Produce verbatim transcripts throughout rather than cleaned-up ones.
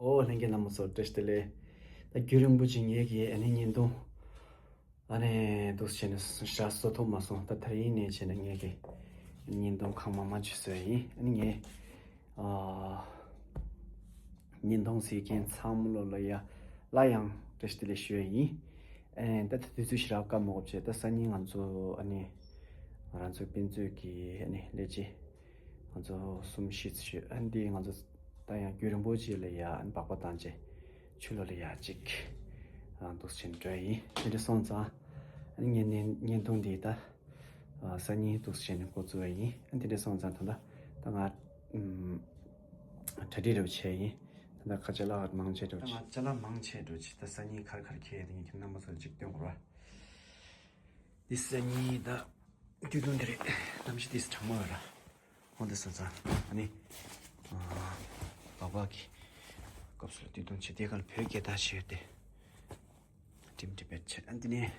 ཨོ་ལྷན་རྒྱས་རྣམ་པ་ཚོ་བཀྲ་ཤིས་བདེ་ལེགས། ད་རྒྱུན་རིང་པོ་ཅིག་ངེད་ཀྱི་ཨ་ནི་བརྙན་ཐུང་ཨ་ནི་འདུག་བྱས་ནས་ཞག་གསོ་ཐུབ་མ་སོང་། ད་དེ་རིང་ནས་བྱས་ནས་ངེད་ཀྱི་བརྙན་ཐུང་གང་མང་མང་ཅིག་བཟོས་ཡིན། ཨ་ནི་ངས་ཨ་བརྙན་ཐུང་གཟིགས་མཁན་ཚང་མ་ལོ་ལ་ཡ་སླར་ཡང་བཀྲ་ཤིས་བདེ་ལེགས་ཞུ་ཡ་ཡིན། ཨེ་ད་ད་དུས་ཚོད་ཞེ་དྲག་བཀག་མ་དགོས་བྱས། ད་སང་ཉིན་ང་ཚོ་ཨ་ནི་ང་རང་ཚོའི་དཔེ་མཛོད་ཀྱི་ཨ་ནི་ལས་བྱེད་ང་ཚོ་གསུམ་བཞི་ཙམ་ཞུ། ཨ་ནི་འདི་ང་ཚོ་ད་ཡང་རྒྱུན་རིང་པོ་ཅིག་ལ་ཡ་ཨ་ནི་སྦག་སྦག་བཏང་བྱས་ཆུ་ལོག་ལ་ཡ་གཅིག་ཨ་འདུག་སེ་བྱས་ནས་འགྲོ་ཡ་ཡིན། དེ་འདྲ་སོང་ཙང་ཨ་ནི་ངའི་བརྙན་བརྙན་ཐུང་འདི་ད་ཨ་སང་ཉིན་འདུག་སེ་བྱས་ནས་འགོ་བཙུགས་ཡ་ཡིན། ཨ་ནི་དེ་འདྲ་སོང་ཙང་ད་ལྟ་ད་ང་ཨམ་གྲ་སྒྲིག་རེ་བྱས་ཡིན། ད་ལྟ་ཁ་ཅ་ལག་མང་ཆེ་འགྲོ་ད་ཆེ། ང་ཅ་ལག་མང་ཆེ་འགྲོ་ཆེ། ད་སང་ཉིན་ག་རེ་ག་རེ་འཁྱེར་ཡ་དེ་ངས་ཁྱེད་རྣམ་པ་ཚོ་ལ་གཅིག་སྟོན་དགོས་ར། འདི་སང་ཉིན་ད་དུས་ཐུང་འདི་རེད། གནམ་གཤིས་འདི་གྲང་མོ་ཡོད་ར། འོ་འདི་སོང་ཙང་ཨ་ནི་ཨ་སྦག་སྦག་གི་སྐབས་སུ་ལ་དུས་ཐུང་བྱེད། དེ་ག་ལ་བོད་སྐད་ད་བྱས་ཏེ་ཏིམ་ཏིམ་བེད་བྱས། ཨ་འདི་ནས་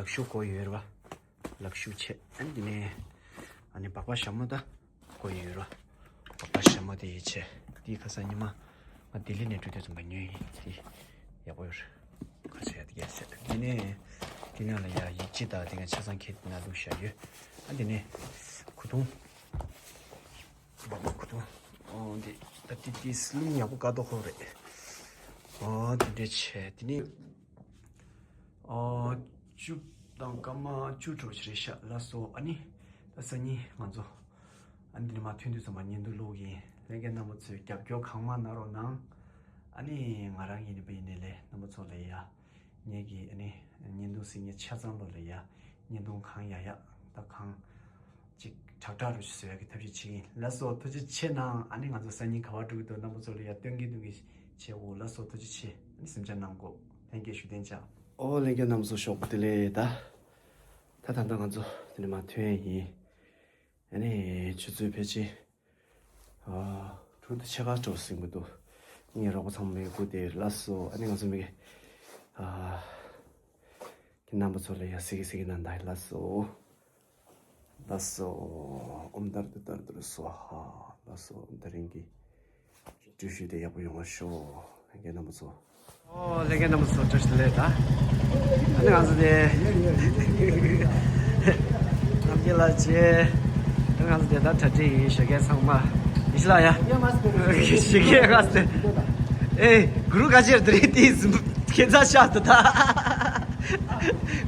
ལག་ཤུབས་གོན་ཡོད་ར་བ། ལག་ཤུབས་བྱས། ཨ་འདི་ནས་ཨ་ནི་སྦག་སྦག་ཞྭ་མོ་ད་གོན་ཡོད་ར། སྦག་སྦག་ཞྭ་མོ་དེ་ཡིས་བྱས། དེ་ཁ་སང་ཉི་མ་ང་ལྡི་ལི་ནས་འགྲོ་དུས་ཙམ་པ་ཉོས་ཡིན། དེ་ཡག་པོ་ཡོད་ར། ཁ་ཤས་དེ་གས་བྱས། དེ་ནས་དེ་ནང་ལ་ཡ་ཡིག་ཆ་དང་དེ་ག་ཆ་ཚང་ཁྱེར་ནང་བླུགས་བཞག་ཡོད། ཨ་འདི་ནས་ཁུ་ཐུང་། སྦག་སྦག་ཁུ་ཐུང་། ཨོ་འདི་ད་དེ་དེ་སླིང་ཡག་པོ་དཀའ་མདོག་ཁོ་རེད། ཨོ་དེ་འདྲ་བྱས། དེ་ནས་ཨོ་བཅུ་དང་སྐར་མ་བཅུ་འགྲོ་ཞིག་རེད་ཤག་ལགས་སོ། ཨ་ནི་ད་སང་ཉིན་ང་ཚོ་ཨ་ནི་འདི་ནས་མར་ཐོན་དུས་ཙམ་པ་བརྙན་ཐུང་བླུག་གི་ཡིན། ལྷན་རྒྱས་རྣམ་པ་ཚོས་རྒྱབ་སྐྱོར་གང་མང་གནང་རོགས་གནང་། ཨ་ནི་ང་རང་ཡིན་པ་ཡིན་ནའི་ལས་རྣམ་པ་ཚོ་ལ་ཡ་ངེད་ཀྱི་ཨ་ནི་བརྙན་ཐུང་གཟིགས་མཁན་ཆ་ཚང་ལོ་ལ་ཡ་བརྙན་ཐུང་གང་ཡག་ཡག་ད་གང་ཅིག་དྲག་དྲག་རུ་བཟོ་ཡག་གི་ཐབས་ཤེས་བྱེད་ཀྱི་ཡིན། ལགས་སོ། ཐུགས་རྗེ་ཆེ་གནང་། ཨ་ནི་ང་ཚོ་སང་ཉིན་ག་པར་འགྲོ་གི་འདུག་རྣམ་པ་ཚོ་ལ་ཡ་སྟོན་གྱི་འདུག་གི་བྱེད་འོ། ལགས་སོ། ཐུགས་རྗེ་ཆེ། ཨ་ནི་སེམས་ཆུང་གནང་གོ། ལྷན་རྒྱས་བཞུགས་གདན་འཇགས། ཨོ་ལྷན་རྒྱས་རྣམ་པ་ཚོ་ཞོགས་པ་བདེ་ལེགས། ད་ད་ད་ལྟ་ང་ཚོ་དེ་ནས་མར་ཐོན་ཡིན། ཨ་ནི་ཆུ་ཚོད་ཕལ་ཆེར་ཨ་དྲུག་དང་ཕྱེད་ཀ་འགྲོ་ཟིན་གྱི་འདུག་ངའི་རོགས་པ་ཚང་མ་མི་སྒུག་སྟེ། ལགས་སོ། ཨ་ནི་ང་ཚོ་མི་ཨ་གི་རྣམ་པ་ཚོ་ལ་ཡ་གཟིགས་གཟིགས་གནང་ད། ལགས་སོ། ལགས་སོ། ཨོཾ་དྷར་དྷཱུ་དྷར་དྷཱུ་རེ་སྭཱ་ཧཱ། ལགས་སོ། དེ་རིང་གི་འགྲུལ་བཞུད་དེ་ཡག་པོ་ཡོང་བ་ཤོག་ལྷན་རྒྱས་རྣམ་པ་ཚོ། ཨོ་ལྷན་རྒྱས་རྣམ་པ་ཚོ་བཀྲ་ཤིས་བདེ་ལེགས། ད་ཨ་ནི་ང་ཚོ་དེ་རྣམ་རྒྱལ་ལགས་བྱས། ཨ་ནི་ང་ཚོ་དེ་ད་གྲ་སྒྲིག་ཡིན། ཞོགས་ཀས་ཚང་མ་ཡིན་ཤི་ལ་ཡ། ཞོགས་ཀས་ང་ཚོ་དེ་ཨེ་གུ་རུ་ག་ཅེར་དེ་རེད། དེ་ཁྱེད་ཚ་ཤག་ཏུ་ད།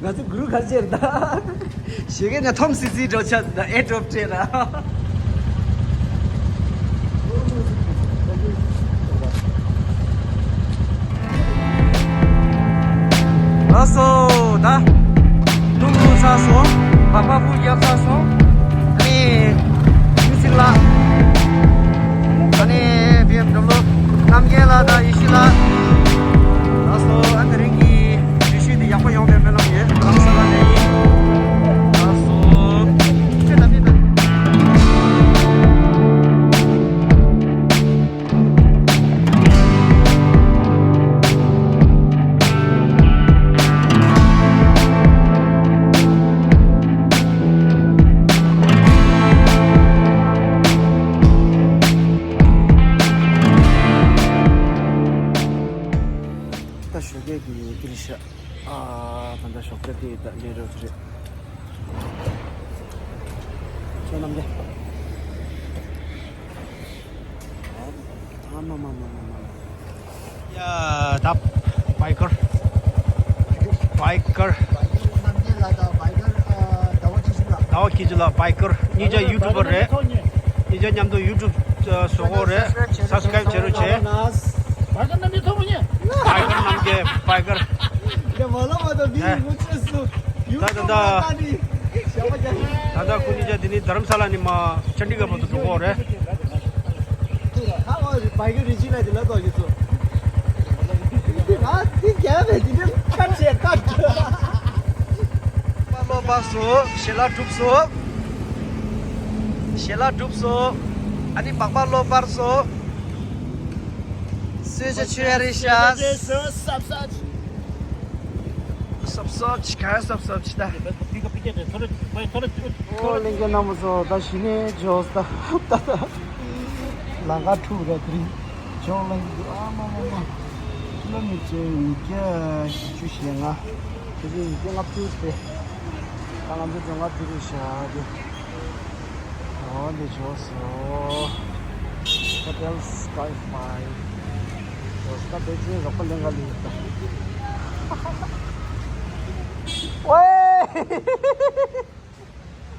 ང་ཚོ་གུ་རུ་གར་ཅེར་ད། ཞོགས་ཀས་ནས་ཐོམ་སི་སི་འགྲོ་ཆ་ད་ཨེ་ཌོབ་ཅེར་ད། ལགས་སོ། ད་ཐུང་ཐུང་ཚར་སོང་། སྦག་སྦག་ཕུ་བརྒྱབ་ཚར་སོང་། ཨ་ནི་ཡུ་སི་ལགས། ཨ་ནི་བི་ཨེམ་ཌབ་ལུ་རྣམ་རྒྱལ་ལགས་དང་ཡེ་ཤེས་ལགས། ལགས་སོ། ཨ་དེ་རིང་གི་འགྲུལ་བཞུད་འདི་ཡག་པོ་ཡོང་བའི་སྨོན་ལམ་ཡོད། རྡ་རམ་ས་ལ་ནས་ཡིན། ལགས་སོ། ཁྱེད་ད་མི་ད། ད་ཞོགས་ཀས་ཀྱི་ཀི་རི་ཤ། ཨ་ད་ལྟ་ཞོགས་ཀས་ཀྱི་ད་ལས་རོགས་རེད། ཁྱོད་རྣམས་ཀྱི། ཨ་མ་མ་མ་མ་མ། ཡ་ད་བྷའི་ཀར། བྷའི་ཀར། ཟླ་བ་སྐྱིད་ཆུ་ལགས་བྷའི་ཀར་གཉིས་ཆ་ཡུ་ཊུབ་པར་རེད། གཉིས་ཆ་མཉམ་དུ་ཡུ་ཊུབ་བཟོ་གོ་རེད། སབ་སི་ཀ་རེབ་བྱེད་རོགས་བྱེད། བྷའི་ཀར་རྣམ་རྒྱལ་ཐོབ་མི་ཉན། བྷའི་ཀར་རྣམ་རྒྱལ་བྷའི་ཀར། ཡ་མ་ལ་མ་ད་མི་ཡི་ངོ་ཆོས་སུ། ད་ད་ད། ད་ད་ཁོ་གཉིས་ཆ་འདི་ནི་རྡ་རམ་ས་ལ་ནས་མར་ཅན་ཌི་གར་བར་དུ་འགྲོ་གོ་རེད། ཁ་བ་བྷའི་ཀར་རི་ཇི་ལ་དེ་ལ་ཏོག་གི་ཚོ། དེ་ང་དེ་རྒྱབ་པའི་དེ་འདྲ་ཁ་བྱས་ཁ་བྲལ། པ་ལོ་པ་སོ། ཞལ་ལག་གྲུབ་སོ། ཞལ་ལག་གྲུབ་སོ། ཨ་ནི་སྦག་སྦག་ལོ་པར་སོ། གསོལ་ཇ་མཆོད་ཡ་རེད་ཤག་སབ་སབ། སབ་སབ་ཅི་ག་སབ་སབ་ཅི་ད། ཨོ་ལྷན་རྒྱས་རྣམ་པ་ཚོ་ད་གཞི་ནས་འབྱོར་ད་ད་ད། ལམ་ཁ་འཁྲུག་རེད་དེ་རིང་། ཅོག་ལ་འདུག་ཨ་མ་མ་མ། ལ་མི་ཚོས་ཉིས་བརྒྱ་བཞི་བཅུ་ཞེ་ལྔ། དེ་རིང་ཉིས་བརྒྱ་ལྔ་བཅུ་སྟེ། ད་ང་ཚོ་ཅོག་ལ་འདི་རེད་ཤག་དེ། ཨོ་འདི་ཅོག་སོ། Hotel Sky Five། ཅོག་ས་པེ་ཅིན་རོགས་པ་ལེན་ག་ལི་ཡོད་ད། ཝེ།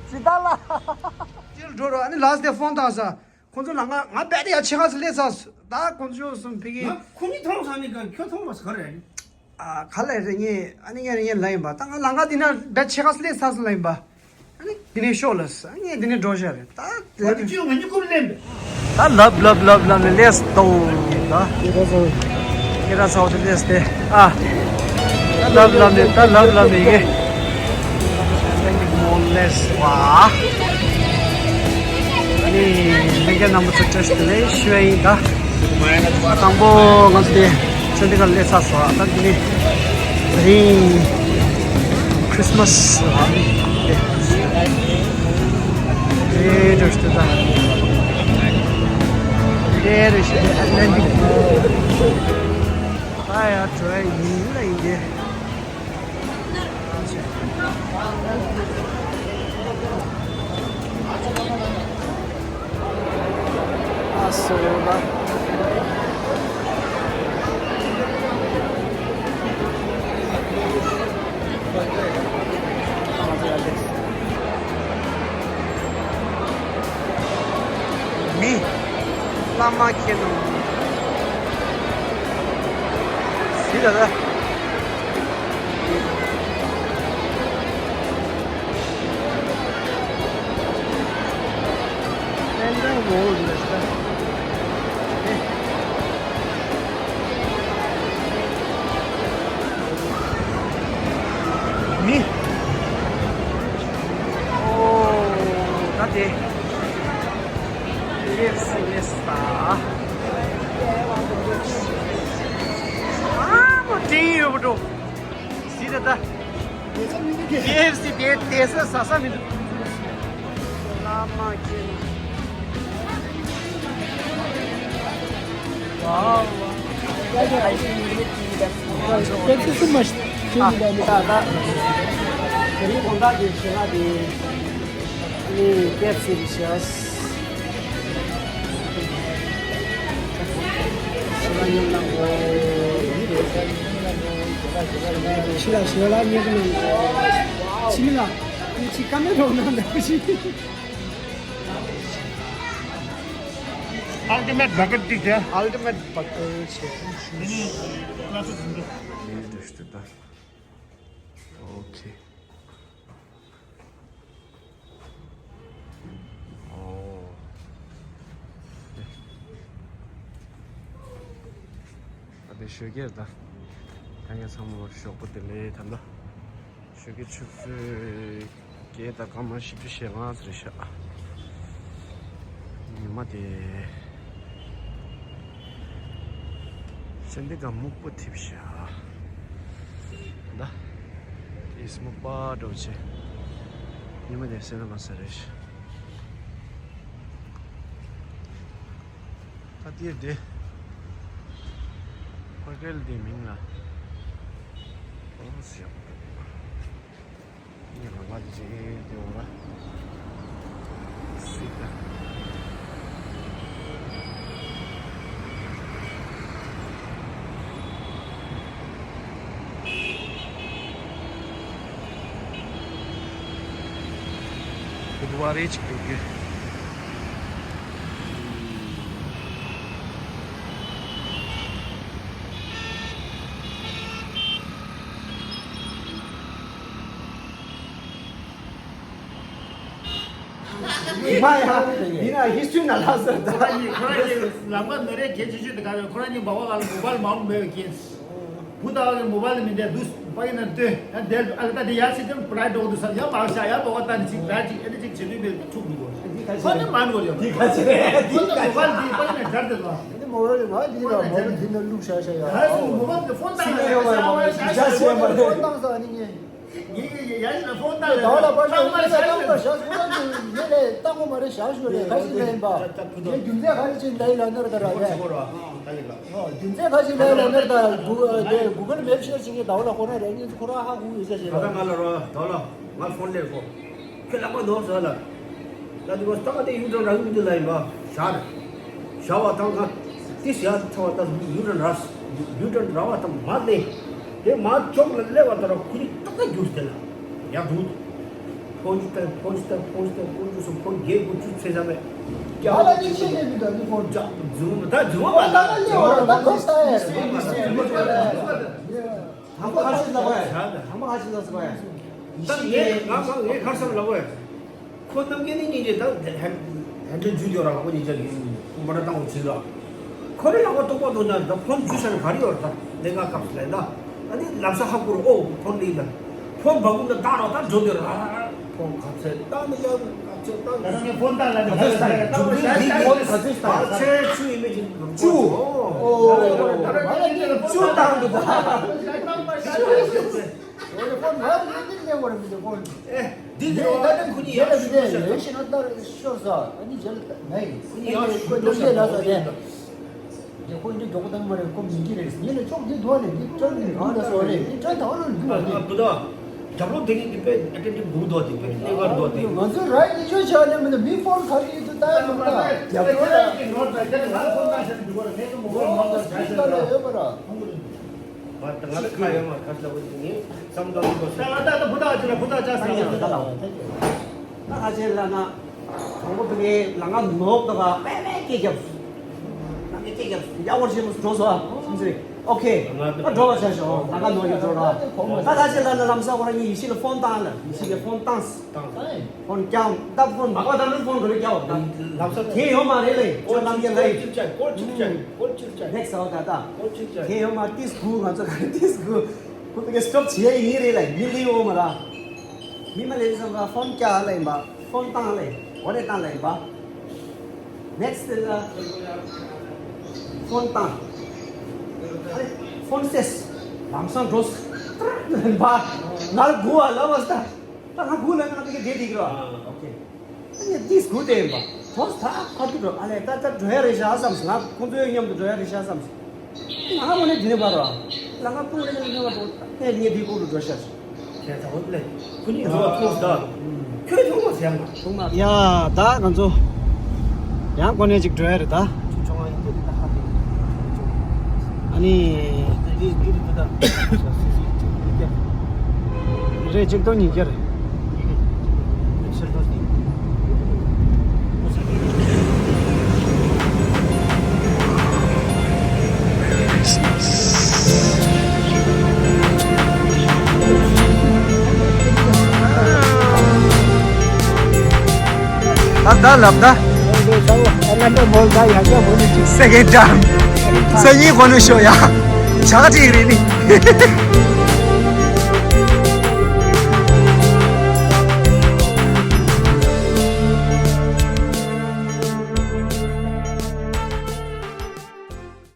ཇི་ལྟར་ལ། ཅིལ་འགྲོ་རོགས། ཨ་ནི་ལ་སི་ཊི་ཕོན་བཏང་ས། ཁོང་ཚོ་ལ་ང་ང་རྦད་དེ་ཡ་ཕྱེད་ཀ་ཙམ་སླེབས་ཚར་སོང་། ད་ཁོང་ཚོ་གསུམ་ཕ་གི། ང་ཁོ་གཉིས་མཐོང་སོང་ནི་ག་ཁྱོད་མཐོང་མ་སོང་ག་རེ་རེད། ཨ་ག་ལ་རེད། ངས་ཨ་ནི་ངས་ངས་ལ་ཡིན་པ། ད་ང་ལམ་ཁ་འདི་ན་རྦད་ཕྱེད་ཀ་ཙམ་སླེབས་ཚར་སོང་ལ་ཡིན་པ། ཨ་ནི་འདི་ནས་ཤོག་ལབ་སོང་། ངས་འདི་ནས་འགྲོ་བཞག་རེད། ད་ང་ནི་ཁྱོད་ང་གཉིས་ཀུན་སླེབས་པས། ད་ལབ་ལབ་ལབ་ལབ་ནས་སླེབས་སོང་ད། ཁྱེད་རང་ཚོ་ཁྱེད་རང་ཚོ་དེ་སླེབས་ཏེ། ཨ། ད་ལབ་ལབ་ནས་ད་ལབ་ལབ་ནས་ཡིན། ཨ་ནི་ལྷན་རྒྱས་རྣམ་པ་ཚོ་བཀྲ་ཤིས་བདེ་ལེགས་ཞུ་ཡ་ཡིན་ད། དང་པོ་ང་ཚོ་དེ་ཆུ་འདི་གར་སླེབས་ཚར་སོང་། ད་འདི་ནི་དེ་རིང་ཁྲིས་མ་སི་རེད། དེ་འདྲ་ཞིག་ད། དེ་རེ་ཞིག་ཨ་ལན་འདི། ད་ཡར་འགྲོ་ཡ་ཡིན་ལ་ཡིན་ཏེ། ཨ་སོ་ལ། མི། བླ་མ་མཁྱེན་ནོ། སི་ད་ད། ཨེ་འདྲ་མོ་ལ་ད། མི། ཨོ། ད་དེ། ཡེ་སི་ཡེ་སི་ད། ཨ་མ་དེ་ཡོད་པ་འགྲོ། སི་ད་ད། ཀེ་ཨེཕ་སི་དེ་དེ་ས་ཟ་ས་མི་འདུག་བླ་མ་མཁྱེན། ཝའོ། Thank you so much. ཨ་ད་ད། དེ་རིང་དགོང་དག་གི་ཞལ་ལག་དེ། ནི་ཀེ་ཨེཕ་སི་རེད་ཤག་ཞལ་ལག་ཉོ་གནང་གོ། ཕྱི་ལ་ཞལ་ལག་ཉོ་གནང་གོ། ཕྱི་ལ་ནི་ཕྱི་ཀ་མེ་རོ་ནང་ལ་ཕྱི། Ultimate bucket ཏིག་ཏེ། Ultimate bucket ཆེ། ཨོ་ཁེ། ཨོ། ད་དེ་ཞོགས་ཀས་ད། ད་ངས་ཚང་མ་ཞོགས་པ་བདེ་ལེགས་ད་ལྟ། ཞོགས་ཀས་ཆུ་ཚོད་བརྒྱད་དང་སྐར་མ་བཞི་བཅུ་ཞེ་ལྔ་ཙམ་རེད་ཤག་ཉི་མ་དེ། སེམས་གཏིང་ག་སྨུག་པོ་འཐིབས་ཤག་ད། ཨེ་སྨུག་པ་འདྲ་བོ་བྱས། ཉི་མ་དེ་སེམས་ལ་མ་ཟེར་རེད་ཤག་ད་དེར་དེ། ཧོ་ཊེལ་དེའི་མིང་ལ། ཨོ་ཟེར་བ་འདུག་ངས་ལོ་མ་དེ་ཅིག་ཨེ་དེ་འོང་ལ། སྲིད་ད། བུད་ཝ་རེ་ཅིག་འགྲོ་རྒྱུ། མ་ཡ། འདི་ན་ཧིས་ཊོ་རི་ན་ལྷག་ས་ད། ཁོ་རང་གི་ཁོ་རང་གི་ལམ་ཁ་ནོར་རེ་གལ་ཆེ་ཤོས་དེ་ག་རེ། ཁོ་རང་གི་སྦག་སྦག་ག་ལ་མོ་བྷལ་མང་པོ་མེད་པའི་རྐྱེན། བུ་ད་བ་གི་མོ་བྷལ་མི་འདྲ་འདུག་པ་ཡིན་ན་ལྟོས། ཡང་དེ་ཨ་ལ་ད་དེ་ཡར་ཕྱིན་ཙམ་བྷ་ལའི་འགྲོ་གི་འདུག་ས། ཡང་མར་བཞག་ཡར་སྦག་སྦག་ད་ནི་ཅིག་བྷ་ལའི་ཅིག་ཨེ་འདྲ་ཅིག་བྱེད་དུས་མེད་ཀྱི་འཁྲུག་འདུག་ཁོ་ནི་མ་འགྲོ་ཡོད། དེ་ག་ཚོད་རེད། དེ་ག་ཚོད་རེད། ཁོ་ནི་མོ་བྷལ་འདི་པ་ཡིན་ན་འདྲ་དེ་ལ། དེ་མོ་བྷལ་ང་འདི་ལ་མོ་བྷལ་འདི་ན་བླུགས་བཞག་བཞག་ཡ། ད་སུ་མོ་བྷལ་འདི་ཕོན་བཏང་ན་ས་ཡ་བ་ཡ་བ་ཡ་བཞག་བཞག་ཡ་མ་རེད། ཕོན་བཏང་ས་ཨ་ནི་ངས། ངས་ཡ་ཡ་ཡ་ཕོན་ད་ལ་ད་ལ་པར་ཤོག་ད་ལ་ད་ལ་ཤག་ཁོ་རང་ཚོ་ངས་ལས་ལྟ་གོ་མ་རེད། ཤག་ཤོག་ལས་ཁ་ཞིག་ལས་ཡིན་པ། ངས་རྒྱུ་མཚན་ཁ་ཞིག་ཅིག་འདའི་ལ་ནོར་ད་ར་ཡ། རྒྱུ་མཚན་ཁ་ཞིག་ལས་ལ་ནོར་ད་གུ་དེ་གུ་གལ་མེབ་ཤེར་བྱེད་མཁན་ད་ལ་ཁོ་རང་རེད། ངས་ཁོ་རང་ཧ་གོ་ཡོད་ས་ཞིག་ད་ལ་ང་ལ་རོ་ད་ལ་ང་ཕོན་ལས་གོ། ཁྱོད་ལག་པ་ནོར་སོང་ལ། ལ་དུ་བ་སྟག་དེ་ཡུ་ཏན་ར་ཡུ་ཏི་ལ་ཡིན་པ་ཞར། ཞར་བ་དང་ང་ཏི་སི་ཡ་ཚ་བ་ད་ཡུ་ཏན་ར། ཡུ་ཏན་ར་བ་དང་མ་ལེ། དེ་མ་ཅོག་ལ་ལེ་བ་ད་ར་ཁུ་ནི་ཏག་ཏག་རྒྱུགས་དེ་ལ་ཡ་བུད། ཕོན་ཅི་ཏན་ཕོན་ཅི་ཏན་ཕོན་ཅི་ཏན་ཕོན་ཅི་སོང་ཕོན་རྒྱལ་པོ་བཅུ་ཚེ་ཟ་མེད། ཀྱ་ལ་ཅི་ཤེས་ནས་མི་འདུག་ནི་ཕོན་ཅ་རྫུན་ད་རྫུན་བ་ད་ལེ་བ་ད་ད་ས་ཡ། དང་པོ་ཁ་ཤས་ལ་བས། དང་པོ་ཁ་ཤས་ལ་སོ་བས། ད་ངས་ང་ང་ངས་ཁར་སང་ལ་བས། ཁོ་རྣམ་རྒྱལ་ནི་སྙིང་རྗེ་ད་ཧན་ཧན་ཏན་ཇུ་ཡོད་ར་ཁོ་གཉིས་ཆ་གིས་མོ་ཊ་བཏང་བ་ཅིག་ལ། ཁོ་རེ་ལ་ཁོ་རྟོགས་པ་འདུག་ན་ད་ཕོན་ཇུ་ཤ་ནི་ག་རེ་ཡོད་ར་ད་ལས་ཀ་སྐབས་སུ་ལས་ད། ཨ་ནི་ལམ་སང་ཧ་གོ་རུ་ཨོ་ཕོན་ལི་ད། ཕོན་བ་ཀུམ་ད་ད་ར་ད་འགྲོ་འདོད་ར། ཕོན་ག་ཚད་ད་ནི་ཡ་ག་ཚད་ད་ནི། ད་ནི་ཕོན་ད་ལ་ནི་ག་ཚད་ད་ནི་ཇུ་ལི་འདི་ཕོན་ག་ཚད་ད་ད་ཚད་ཆུ་ཡིན་མེད་ཅིག་ཆུ། ཨོ། ད་ནི་ཆུ་བཏང་འདུག་ད། འོ་ལེ་ཕོན་ང་ལ་ཡོད་ནི་ལེ་བོར་མི་འདུག་ཕོན། ཨེ། འདི་འདི་རོ་ད་ཁུ་ཉི་ཡ་ཤུ་ཤ་ཡོད་ཤི་ན་ད་ཤོར་ས་ཨ་ནི་རྗེས་ལ་ད་ནའི། ཁུ་ཉི་ཡ་ཤུ་ཤ་ཡོད་ཤི་ན་ད་ཡ། རྒྱ་ཁོ་འདི་མགྱོགས་པོ་བཏང་མ་རེད་ཁོ་མི་འགྱིག་རེད། ཉིན་ལ་ཕྱོགས་འདི་འདུག་ལེ་འདི་ཅོན་ནི་འདུག་ལ་སོ་རེད་འདི་ཅོན་ད་ཨོ་ལོ་འདུག་ཨ་ནི། ཨ་བུ་ད། རྒྱབ་ལོགས་དེ་གི་དེ་དཔེ་ཨ་ཏེ་ཏེ་འདུག་དོ་དེ་དཔེ་གནས་གར་འདུག་དེ། ང་ཚོའི་ར་ཡི་ཤོ་ཤ་ནི་མི་འདུག་མི་ཕོན་ག་རེ་ཡོད་དུ་ད་ཡ་མི་འདུག་རྒྱབ་ལོགས་ལ། ཨོ་ཨོ་ཨོ་ཨོ་ཨོ་ད་ལ་ཡོད་པ་ར། ང་ད་ང་ད་ཁ་ཡོད་མ་ཁ་ཤས་ལ་འོ་ཅི་ངས་བསམ་བློ་འདི་གོ་ད་ང་ད་ད་བུ་ད་ཅི་ལ་བུ་ད་ཅ་ས་ཡ་ད་ལ་ད་ཨ་ཅེ་ལ་ན་གྲོང་པོ་དེ་གའི་ལ་ང་ནོག་ད་ག་པེ་པེ་སྐད་རྒྱབ་ན་ངས་སྐད་རྒྱབ་ཡ་འོར་ཞེ་མོ་འགྲོ་སོ་ཨ་སུམ་ཚེ་ཨོ་ཁེ་ད་འགྲོ་བ་ཆ་ཤོ་ལ་ང་ནོག་ཡོད་འགྲོ་ར་ད་ད་ཅེ་ལ་ན་ལམ་སང་ཁོ་རང་ངས་ཡེ་ཤེས་ལ་ཕོན་བཏང་ལ་ཡེ་ཤེས་ལ་ཕོན་བཏང་། ཕོན་རྐྱང་། ད་ཕོན་མ་པ་ད་ནི་ཕོན་ག་རེ་རྐྱང་བ་ད། ལབ་ས་དེ་ཡོད་མ་རེད་ལེ། ཁྱོད་རྣམ་རྒྱལ་ལེ། ཀོལ་ཅིག་བྱས། ཀོལ་ཅིག་བྱས། ཀོལ་ཅིག་བྱས། ནེག་སི་ཨོ་ད་ད། ཀོལ་ཅིག་བྱས། དེ་ཡོད་མ་ཏིས་གུ་ང་ཚོ་ག་རེ་ཏིས་གུ། ཁོ་ཕ་གི་སི་ཊོབ་བྱེད་ཡ་ཡིན་རེད་ལེ། མི་ལི་འོ་མ་ར། མི་མ་ལེ་ཟེར་བ་ཕོན་རྐྱང་ལེ་ཡིན་པ། ཕོན་བཏང་ལེ། འོ་རེ་བཏང་ལེ་ཡིན་པ། ནེག་སི་ལ། ཕོན་བཏང་། ཨ་རེ་ཕོན་སེས། ལམ་སང་འགྲོ། ཡིན་པ། ང་ལ་གུ་བ་ལ་བ་ས། ད་ང་སྒུག་ལ་ང་ད་གི་བསྡད་འགྲིག་རོ། ཨོ་ཁེ། ཨ་ནི་འདི་སྒུག་བསྡད་ཡིན་པ། གྲོགས་ད་ཕར་ཚུར་འགྲོ་ཨ་ལས་ད་ད་འགྲོ་ཡ་རེད་ཤག་བསམ་སོང་། ང་ཁོང་ཚོའི་མཉམ་དུ་འགྲོ་ཡ་རེད་ཤག་བསམ་སོང་། ང་དངོས་གནས་འདི་ནས་བར་རོ། ལ་ང་ཁོང་རེ་ལ་ངེས་པར་འགྲོ་ད་ངས་ངས་འདི་སྒུག་ལ་འགྲོ་ཤག་ཁྱེད་ཚ་བོ་ལས་ཁོ་གཉིས་འགྲོ་བ་མཐོང་སོང་ད། ཁྱོད་མཐོང་མ་ཟེར་ཡ་མ་མཐོང་མ། ཡ་ད་ང་ཚོ་ཡང་དངོས་གནས་ཅིག་འགྲོ་ཡ་རེད་ད། ཨ་ནི། རེད་གཅིག་སྟོང་ཉིས་བརྒྱ་རེད། ད་ད་ལབ་ད། སེ་ཀེན་ཌ་ཊའིམ། སང་ཉིན་གོ་ནུ་ཤོ་ཡ། ཇག་ཅིག་རེད་ནི།